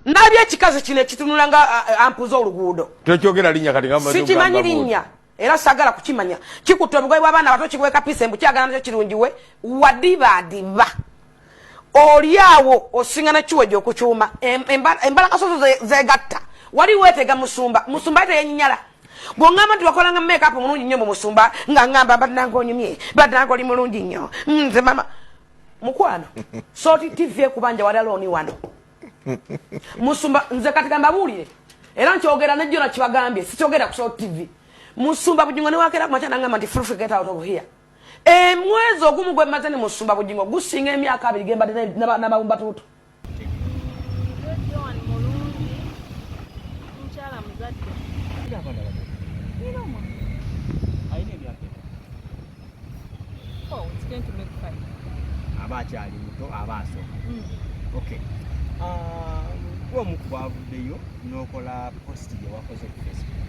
Nalabye ekikazi kino ekitunula nga ampuza oluguudo. Tokyogera linnya kati nga mmaze Sikimanyi okugamba bw'oti. linnya era sagala kukimanya. Kikutte obugoye bw'abaana bato, kibuweka piisa embu, kyagala nakyo kirungiwe. Wadibaadiba oli awo osinga nekiwejja okukyuma. Embalakasozo zegatta. Wali weetega musumba, musumba ye teyenyinyala. Bw'oŋŋamba nti wakolanga makeup mulungi nnyo mu musumba, nga ŋŋamba bannange onyumye, bannange oli mulungi nnyo. Nze mama mukwano, Salt TV ekubanja wali alooni wano. Musumba, nze kati gambabuulire era nkyogera nejjo nakibagambye, sikyogera ku Salt TV. Musumba Bugingo newakera kumakya nangamba nti, "Full, get out of here." Emwezi ogumu gwe mmaze ne musumba Bugingo gusinga emyaka 20 gembadde n'ababumbatuutu. Joan mulungi, mukyala muzadde. Alina abaana bameka? Nina omwana. Alina emyaka emeka? Oh, it's going to make 5. Aba akyali muto, aba asoma. Okay. Ah, gwe omu ku baavuddeyo n'okola post gye wakoze ku Facebook.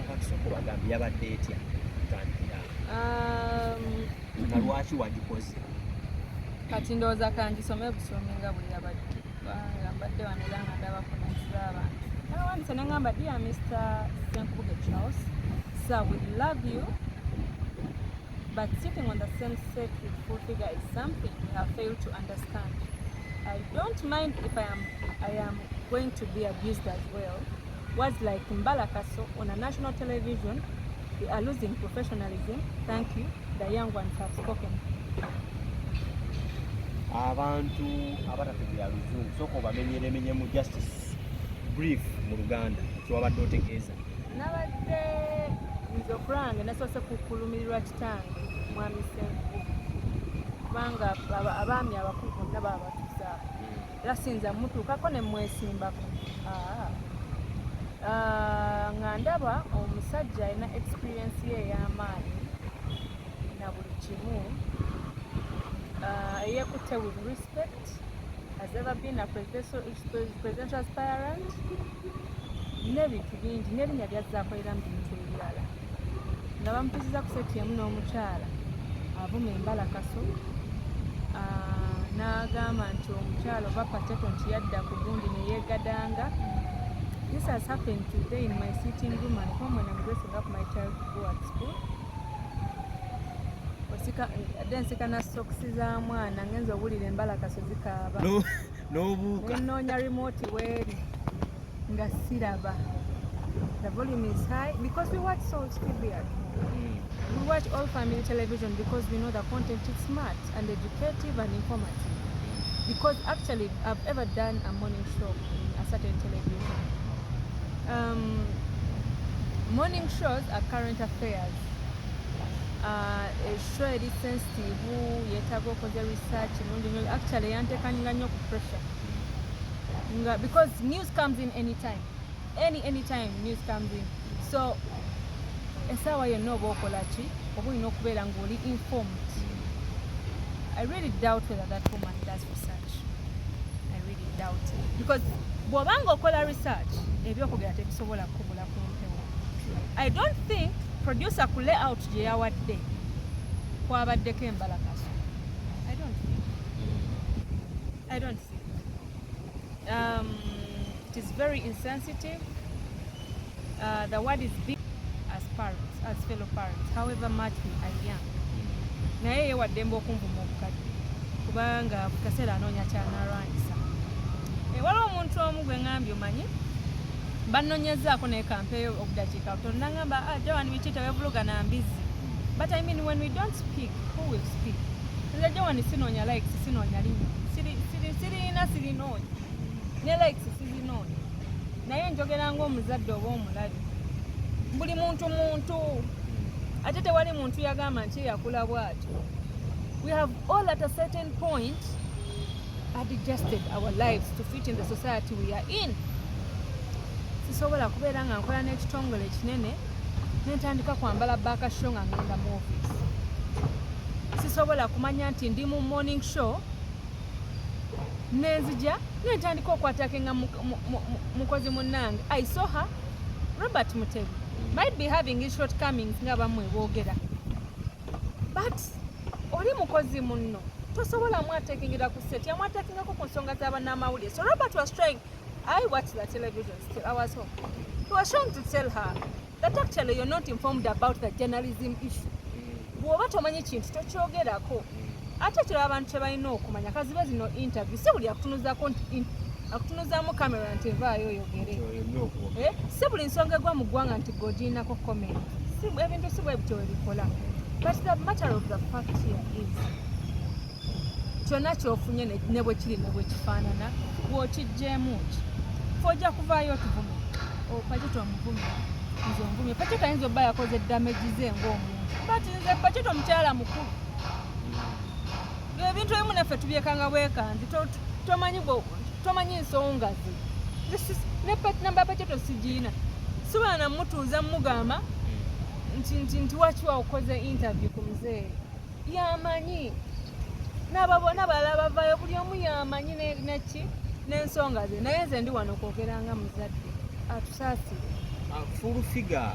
Abantu sooka obagambye yabadde etya kutandikira na lwaki wagikoze? Kati ndowooza kangisome busomi nga bwe yabadde, kubanga mbadde wano era nga ndaba comments z'abantu. Nawandise ne ngamba, "Dear Mr. Senkubuge Charles, sir, we love you, but sitting on the same set with Full Figure is something we have failed to understand. I don't mind if I am going to be abused as well. Words like Mbalakaso on a national television, we are losing professionalism. Thank you. The young ones have spoken." Abantu abatategeera Luzungu, sooka obamenyeremenye mu just brief mu Luganda kyewabadde otegeeza. Nabadde nze okulange nasoose kukulumirirwa kitange Mwami Senkubuge, kubanga abaami abakulu bonna baba batuzaako, era siyinza mutuukako ne mwesimbako. Ah. Ah, nga ndaba omusajja alina experience ye ey'amaanyi na buli kimu. Ah, eyekutte with respect, has ever been a presidential aspirant n'ebintu bingi n'erinnya lyazze akolera mu bintu ebirala, nga bamutuuziza ku set emu n'omukyala avuma embalakaso. Ah, n'agamba nti omukyala oba pateto nti yadda ku gundi ne yeegadanga. This has happened today in my sitting room at home when I'm dressing up my child to go at school. Osika adde nsika na sokisi za mwana, ngenza owulira embalakaso zikaaba. N'obuuka. Nenoonya remote weeri nga siraba. The volume is high because we watch Salt TV at home. We watch all family television because we know the content is smart and educative and informative, because actually I've ever done a morning show in a certain television. Morning shows are current affairs. Show eri sensitive, yeetaaga okoze research nungi nnyo. Actually yanteekanga nnyo ku pressure nga because news comes in anytime, anytime news comes in, so essaawa yonna oba okola ki, oba olina okubeera ng'oli informed. I really doubt whether that woman does research. I really doubt it, because bw'obanga okola research, ebyokwogera tebisobola kukubula ku mpewo. I don't think producer ku layout gye yawadde kwabaddeko embalakaso. I don't think it is very insensitive. The word is big. As parents, as fellow parents, however much we are young, naye ye waddembe okunvuma obukadde, kubanga buli kaseera anoonya kyanalwanyisa. Eh, waliwo omuntu omu gwe ŋŋambye, omanyi bannonyezaako naye kampeeyo obudakiika butono, nagamba, "Ah, Joan, biki tewevuluga na mbizi?" But I mean, when we don't speak, who will speak? Nze Joan sinoonya likes, sinoonya linnya. Sirina, sirinoonya ne likes, sizinoonya, naye njogera ng'omuzadde oba omulabi. Buli muntu muntu, ate tewali muntu yagamba nti yakula bw'atyo. We have all at a certain point adjusted our lives to fit in the society we are in. Sisobola kubeera nga nkola n'ekitongole ekinene nentandika kwambala back show nga ngenda mu office. Sisobola kumanya nti ndi mu morning show nenzija nentandika okwatakenga mukozi munnange. I saw her. Robert Mutebi might be having his shortcomings nga bammwe boogera, but oli mukozi munno, tosobola mwatekingira ku set, yamwatekingako ku nsonga z'abannamawulire. So Robert was trying. I watch the television still. I was home. He was trying to tell her that actually you're not informed about the journalism issue. Bw'oba tomanyi kintu, tokyogerako. Ate kirala, abantu kye balina okumanya, kazibe zino interview, si buli akutunuzaako nti akutunuzaamu kamera nti evaayo oyogere. Olina okwogera. Eh, si buli nsonga egwa mu ggwanga nti gweogirinako comment. Ebintu si bwe bityo bwe bikola. But the matter of the fact here is, kyonna kyofunye ne bwe kiri ne bwe kifaanana, bw'okiggyemu ki, fe ojja kuvaayo otuvume. Pacheto omuvumye, nze onvumye. Pacheto ayinza obba yakoze damage ze ng'omuntu, but nze Pacheto omukyala mukulu. Ebintu ebimu naffe tubyekanga bwekanzi. Tomanyi nsonga ze. Ne namba Pacheto sigiina, sibaana mutuuza mugamba nti waki wakoze interview ku muzeeyi. Yamanyi n'ababona balala bavayo, buli omu yamanyi neki n'ensonga ze. Naye nze ndi wano kwogera nga muzadde, atusaasire. Full Figure,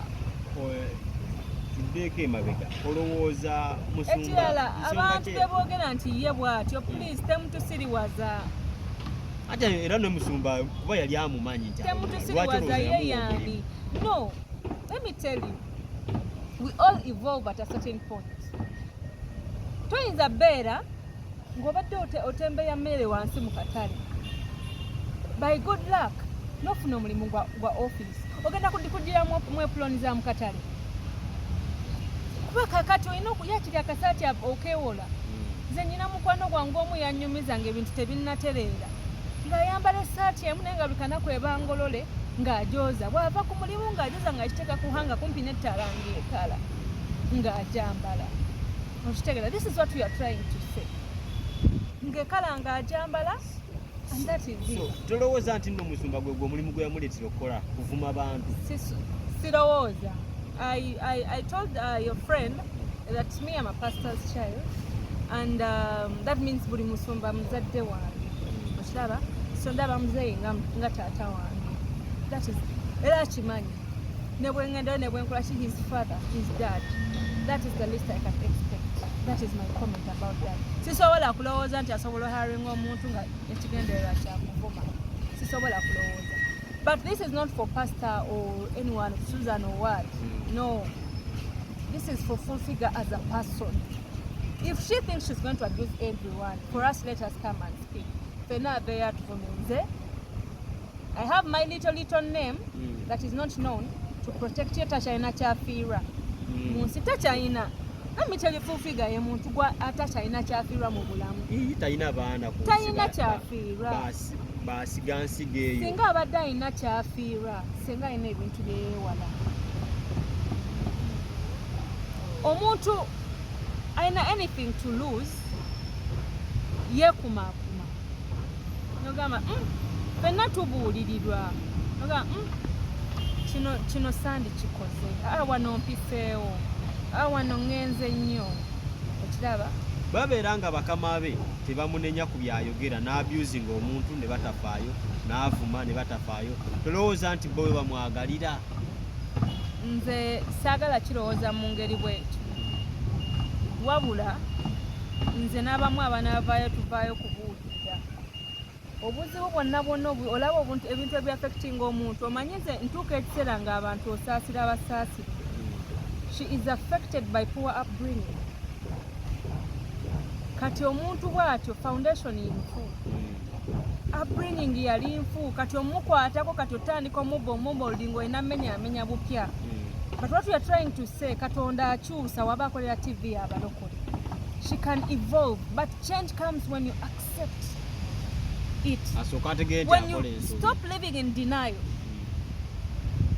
tuddeeko emabega, olowooza musumba Ekirala, nsonga abantu ki- be boogera nti ye bw'atyo, please, temutusiriwaza. Ate era ne musumba kuba yali amumanyi nti lwaki Temutusiriwaza. olowooza Ye yamuwa yani omulimu? No, let me tell you, we all evolve at a certain point. Toyinza beera ng'obadde otembeya mmere wansi mu katale, by good luck nofuna omulimu gwa office, ogenda kugiramu mu apron za mu katale, kuba kakati olina yakiri akasaati okeewola. Nze nyina mukwano gwange omu yanyumiza nga ebintu tebinnatereera, ng'ayambala essaati emu, naye nga buli kanaku ebangolole ng'ajoza. Bw'ava ku mulimu ng'ajoza, ng'akiteeka ku hanger kumpi n'ettaala, ng'ekala ng'ajambala. Okitegeera? This is what we are trying to say. Ng'ekala ng'ajambala, and that is So it. Tolowooza nti nno omusumba gwe gwe omulimu gwe yamuleetera okukola kuvuma bantu? Sirowooza. I told your friend that me, I'm a pastor's child, and that means buli musumba muzadde wange. Okiraba? So ndaba muzeeyi nga taata wange. That is, era akimanyi, ne bwe ngendayo ne bwe nkola ki, his father, his dad. That is the least I can expect. That is my comment about that. Sisobola kulowooza nti asobola hiring omuntu nga ekigendererwa kyakuvuma. Sisobola kulowooza. But this is not for pastor or anyone, Susan or what. No, this is for Full Figure as a person. If she thinks she's going to abuse everyone, for us, let us come and speak. Fena abeeyo atuvuminze. I have my little little name that is not known to protect ye. Takyalina kyafiirwa mu nsi, takyalina. Let me tell you, Full Figure ye muntu gwa atakyalina kyafiirwa mu bulamu. Ii, talina baana ku nsi. Talina kyafiirwa. Basiga nsigo eyo. Singa abadde alina kyafiirwa, singa alina ebintu byeyeewala. Omuntu alina anything to lose yeekumaakuma, nogamba, ffenna tubuulirirwa." Nogamba, kino sandi kikoze. Ah, wano mpiseewo. Ah, wano ŋŋenze nnyo." Okiraba? Babeera nga bakama be tebamunenya ku byayogera, n'abusinga omuntu ne batafaayo, n'avuma ne batafaayo, tolowooza nti bo we bamwagalira? Nze saagala kirowooza mu ngeri bwetyo, wabula nze n'abamu abanaavaayo, tuvaayo kubuulirira obuzibu bwonna bwonna olaba ebintu ebyaffectinga omuntu. Omanyi nze ntuuka ekiseera ng'abantu osaasira abasaasire. She is affected by poor upbringing. Kati omuntu bw'atyo, foundation nfu, upbringing yali nfu. Kati omukwatako, kati otandika omubba omumolding, olina mmenya amenya bupya. But what we are trying to say, Katonda akyusa waba akolera TV y'abalokole. She can evolve, but change comes when you accept it. Asooka ategere nti When you akola ensobi. stop living in denial.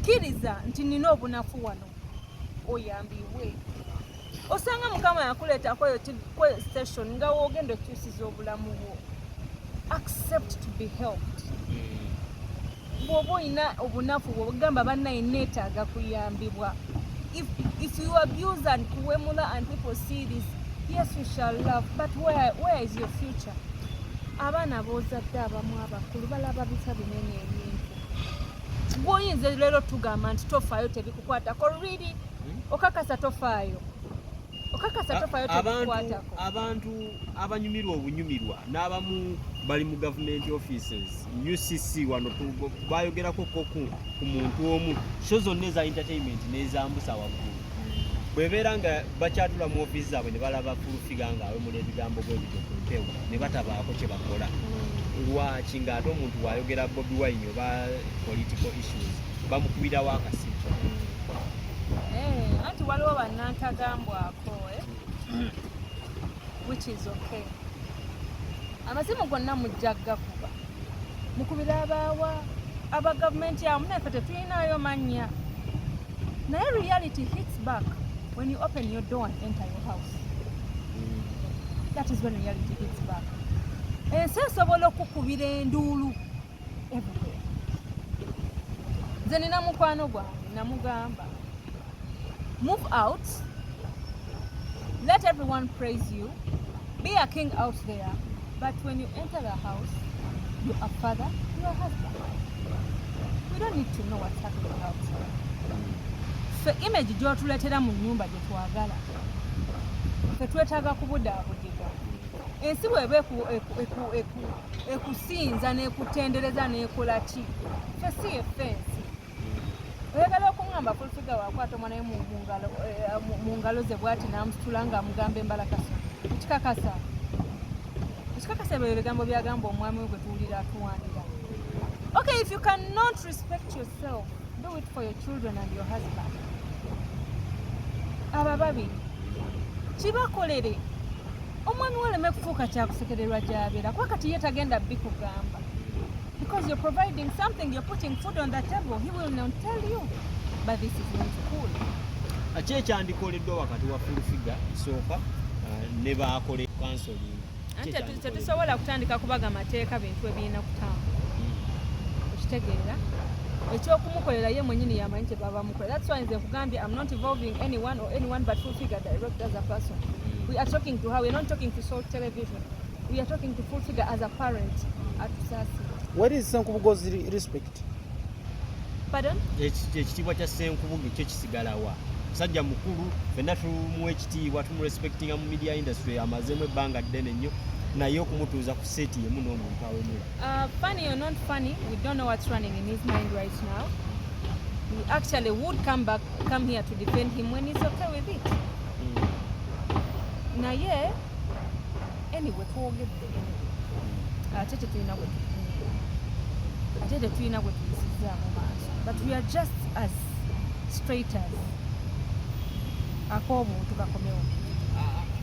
Kkiriza nti nina obunafu wano, oyambibwe. Osanga Mukama yakuleeta kweyo kweyo station nga woogenda okyusiza obulamu bwo. Accept to be helped. Bw'oba olina obunafu, bw'ogamba, "Bannaye, neetaaga kuyambibwa." If you abuse and kuwemula and people see this, yes, we shall love, but where is your future? Abaana b'ozadde abamu abakulu balaba bisa binene ebintu gw'oyinza leero tugamba nti tofaayo, tebikukwatako. Really? Okakasa tofaayo? Okakasa tofayo Abantu tekukwatako. Abantu abanyumirwa obunyumirwa n'abamu bali mu government offices, UCC wano bayogerako ko ku muntu omu, show zonna eza entertainment n'ezambusa waggulu, bwebeera nga bakyatula mu ofiisi zaabwe ne balaba Full Figure nga awemula ebigambo bwe bityo ku mpewo ne batabaako kye bakola, lwaki ng'ate omuntu bw'ayogera Bobi Wine oba political issues bamukubirawo akasimu? Eh, anti waliwo bannantagambwako, eh? Which is okay. Amasimu gonna mujja gakuba, mukubira abaawa aba gavumenti awo, munaffe tetulinayo mannya, naye reality hits back when you open your door and enter your house. That is when reality hits back. Ensi esobola okukubira enduulu everywhere. Nze nina mukwano gwange, namugamba, "Move out, let everyone praise you, be a king out there, but when you enter the house, you are father, you are husband. We don't need to know what's happening outside. Ffe image gy'otuleetera mu nnyumba gye twagala. Ffe twetaaga kubudaabudibwa. Ensi bw'eba ekusinza n'ekutendereza n'ekola ki, ffe si yeffe ensi. Oyagala okuŋŋamba Full Figure wakwata omwana we mu ngalo ze bw'ati n'amusitula ng'amugamba embalakaso? Ekikakasa, ekikakasa ebyo ebigambo byagamba omwami we gwe tuwulira atuwanira. Okay, if you cannot respect yourself, do it for your children and your husband. Aba babiri kibakolere, omwami we aleme kufuuka kyakusekererwa gy'abeera, kuba kati ye tagenda bikugamba because you're providing something, you're putting food on the table. He will not tell you, but this is not cool. Ki ekyandikoleddwa wakati wa Full Figure sooka ne bakole counseling? Anti tetusobola kutandika kubaga mateeka bintu ebirina kutambula, okitegeera? Ekyokumukolera ye mwenyini yamanyi kye baba mukolera. That's why nze nkugambye, I'm not involving anyone or anyone but Full Figure direct as a person. We are talking to her, we are not talking to Salt Television, we are talking to Full Figure as a parent. Atusaasire. Where is Senkubugo's respect? Pardon? Ekitiibwa kya Senkubuge kyo kisigalawa? Musajja mukulu, fenna tumuwa ekitiibwa, tumurespectinga mu media industry, amazeemu ebbanga ddene nnyo, naye okumutuuza ku set yemu n'omuntu awemula. Funny or not funny, we don't know what's running in his mind right now. We actually would come back, come here to defend him when he's okay with it. Naye anyway, twogedde anyway. Ate tetulina gwe tutumye, ate tetulina gwe tuyisizzaamu maaso, but we are just as straight as ak'obuntu kakomewo.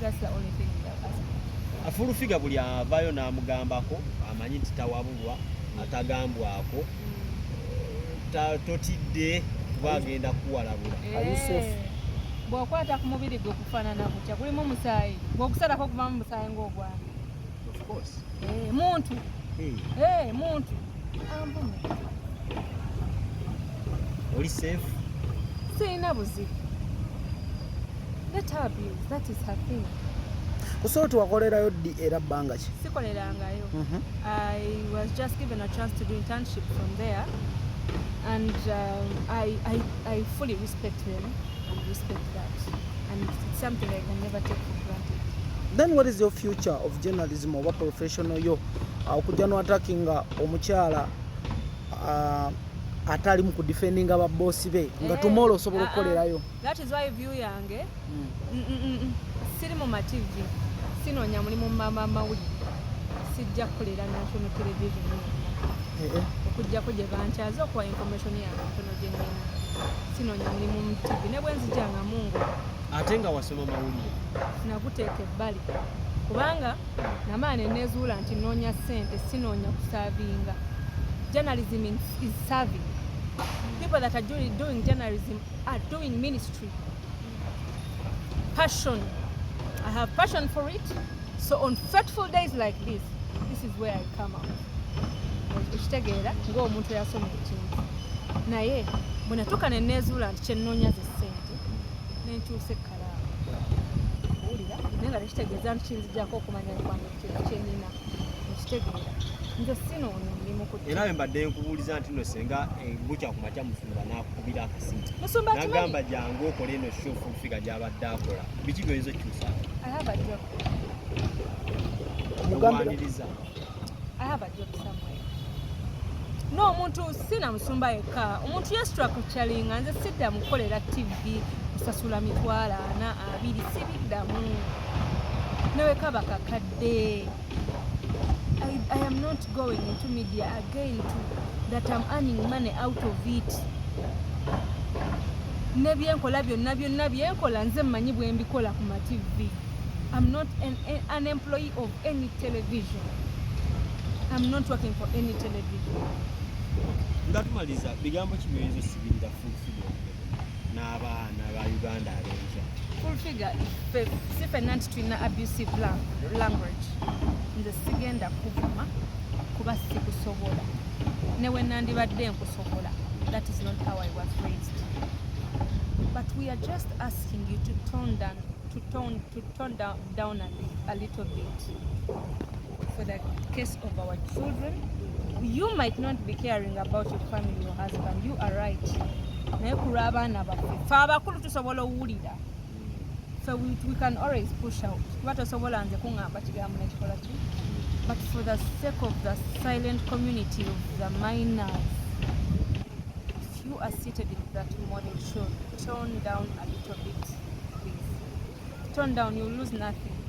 That's the only thing we are asking. Full Figure buli avaayo n'amugambako amanyi nti tawabulwa, atagambwako, totidde kuba agenda kuwalabula? Are you safe? Eh, bw'okwata ku mubiri gwe kufaanana kutya? Gulimu omusaayi, bw'okusalako kuvamu musaayi ng'ogwange. Of course. Eh, muntu. Eh, muntu anvume. Oli safe? Sirina buzibu. Let her abuse, that is her thing. Ku Salt wakolerayo ddi era bbanga ki? Sikolerangayo. I was just given a chance to do internship from there, and I fully respect them and respect that, and it's something I can never take for granted. Then what is your future of journalism oba professional yo, okujja noattackinga omukyala atali mu kudefendinga babosi be nga Eh, tomorrow osobola ah, ah. okukolerayo? That is why view yange, siri mu ma TV, sinoonya mulimu mu mawulire, sijja kukolera national television yonna. Okugjako gye bankyaza okuwa information yange ntono gye nnina. Sinoonya mulimu mu TV, ne bwe nzija nga mungu. Ate nga wasoma mawulire? Naguteeka ebbali kubanga namaana nenezuula nti noonya ssente, sinoonya kuservinga. Journalism is serving people. That are doing journalism are doing ministry. Passion, I have passion for it, so on fateful days like this, this is where I come out, okitegeera, ng'omuntu eyasoma ekintu. Naye bwe natuuka ne neezuula nti kyenoonya ze ssente, nenkyusa ekkalaamu, owulira? Naye nga tekitegeeza nti kinzijjako okumanya kwange kintu kyenina, okitegeera? Nze sinoonya omulimu ku Era bwe mbadde nkubuuliza nti no senga bukya ku makya Musumba n'akukubira akasimu Musumba akimanyi. n'agamba jangu okole eno show Full Figure gy'abadde akola, biki by'oyinza okukyusa? I have a job. Omwaniriza. I have a job somewhere. No, omuntu sina Musumba yekka, omuntu yestructuringa. Nze sidda mukukolera TV kusasula 420,000, sibiddamu newe kaba kakadde. I am not going into media again to that I'm earning money out of it. Ne byenkola byonna byonna byenkola, nze mmanyi bwe mbikola ku ma TV. I'm not an employee of any television. I'm not working for any television. Nga tumaliriza, bigambo ki byoyinza osibirira Full Figure n'abaana ba Uganda ab'enkya? Full Figure, si ffenna nti tulina abusive language. Nze sigenda kuvuma kuba sikusobola, ne we nandibadde nkusobola. That is not how I was raised, but we are just asking you to tone down, to tone down a little bit for the case of our children. You might not be caring about your family, your husband, you are right, naye ku lw'abaana baffe, fe abakulu tusobola owulira. So we can always push out kuba tosobola nze kuŋŋamba kigambo nekikola ki. But for the sake of the silent community of the minors, if you are seated in that model show, tone down a little bit, please. Tone down, you lose nothing.